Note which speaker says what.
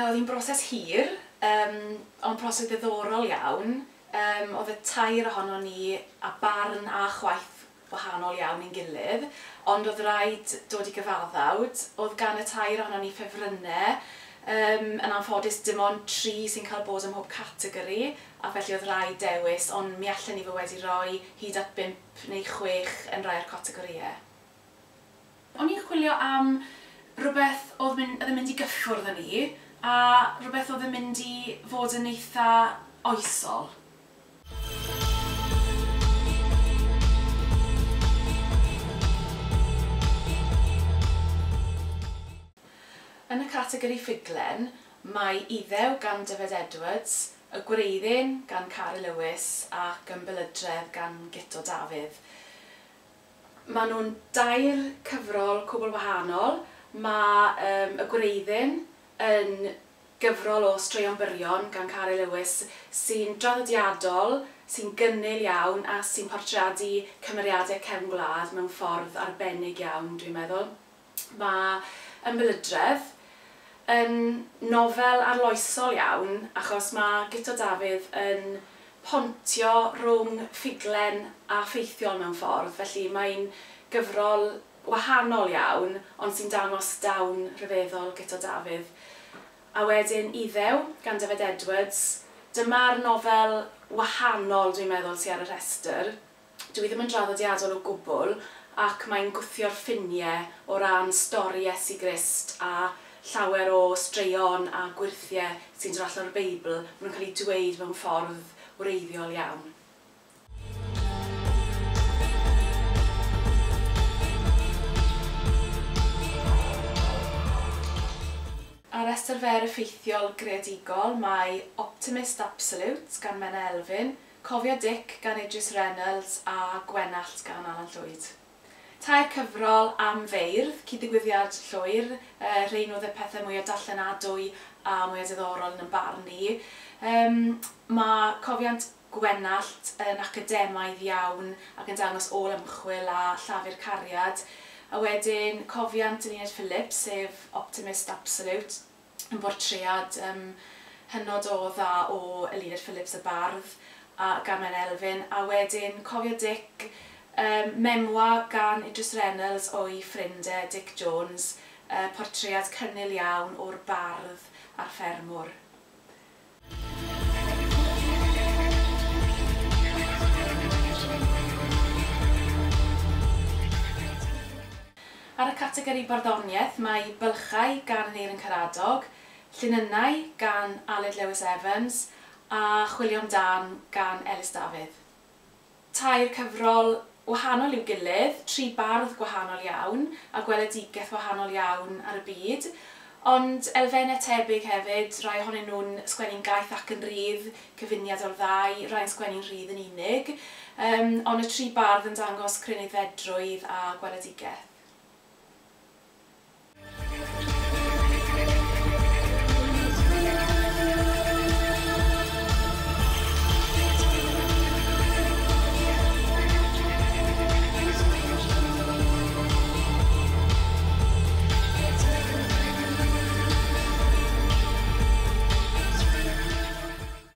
Speaker 1: Wel, oedd hi'n broses hir, ond proses ddiddorol iawn. Oedd y tair ohonon ni â barn a chwaeth wahanol iawn i'n gilydd, ond oedd rhaid dod i gyfaddawd. Oedd gan y tair ohonon ni ffefrynnau. Yn anffodus, dim ond 3 sy'n cael bod ym mhob categori, a felly oedd rhaid dewis, ond mi allen ni fod wedi rhoi hyd at 5 neu 6 yn rhai o'r categorïau. O'n i'n chwilio am rhywbeth oedd yn mynd i gyffwrdd â ni, a rhywbeth oedd yn mynd i fod yn eitha oesol. Yn y categori ffuglen, mae Iddew gan Dyfed Edwards, Y Gwreiddyn gan Caryl Lewis ac Ymbelydredd gan Guto Dafydd. Maen nhw'n dair cyfrol cwbl wahanol. Mae Y Gwreiddyn yn gyfrol o straeon byrion gan Caryl Lewis sy'n draddodiadol, sy'n gynnil iawn a sy'n portreadu cymeriadau cefn gwlad mewn ffordd arbennig iawn, dwi'n meddwl. Mae Ymbelydredd yn nofel arloesol iawn, achos mae Guto Dafydd yn pontio rhwng ffuglen a ffeithiol mewn ffordd, felly mae'n gyfrol wahanol iawn, ond sy'n dangos dawn rhyfeddol Guto Dafydd. A wedyn Iddew gan Dyfed Edwards, dyma'r nofel wahanol dwi'n meddwl sydd ar y rhestr. Dwi ddim yn draddodiadol o gwbl, ac mae'n gwthio'r ffiniau o ran stori Iesu Grist a llawer o straeon a gwyrthiau sy'n dod allan o'r Beibl, maen nhw'n cael eu dweud mewn ffordd wreiddiol iawn. Ar restr fer effeithiol greadigol mae Optimist Absolute gan Menna Elfyn, Cofio Dic gan Idris Reynolds a Gwenallt gan Alan Llwyd. Tair cyfrol am feirdd, cyd-ddigwyddiad llwyr, rhein oedd y pethau mwyaf darllenadwy a mwyaf diddorol yn y barn i. Mae Cofiant Gwenallt yn academaidd iawn ac yn dangos ôl ymchwil a llafur cariad. A wedyn Cofiant Eluned Phillips, sef Optimist Absolute, yn bortread hynod o dda o Eluned Phillips y bardd a gan Menna Elfyn. A wedyn Cofio Dic, memoir gan Idris Reynolds o'i ffrindiau Dic Jones, portread cynnil iawn o'r bardd a'r ffermwr. Ar y categori barddoniaeth mae Bylchau gan Aneirin Karadog, Llinynnau gan Aled Lewis Evans a Chwilio am Dân gan Elis Dafydd. Tair cyfrol wahanol i'w gilydd, 3 bardd gwahanol iawn a gweledigaeth wahanol iawn ar y byd, ond elfennau tebyg hefyd, rai ohonyn nhw'n sgwennu'n gaeth ac yn rhydd, cyfuniad o'r ddau, rhai'n sgwennu'n rhydd yn unig, ond y 3 bardd yn dangos cryn aeddfedrwydd a gweledigaeth.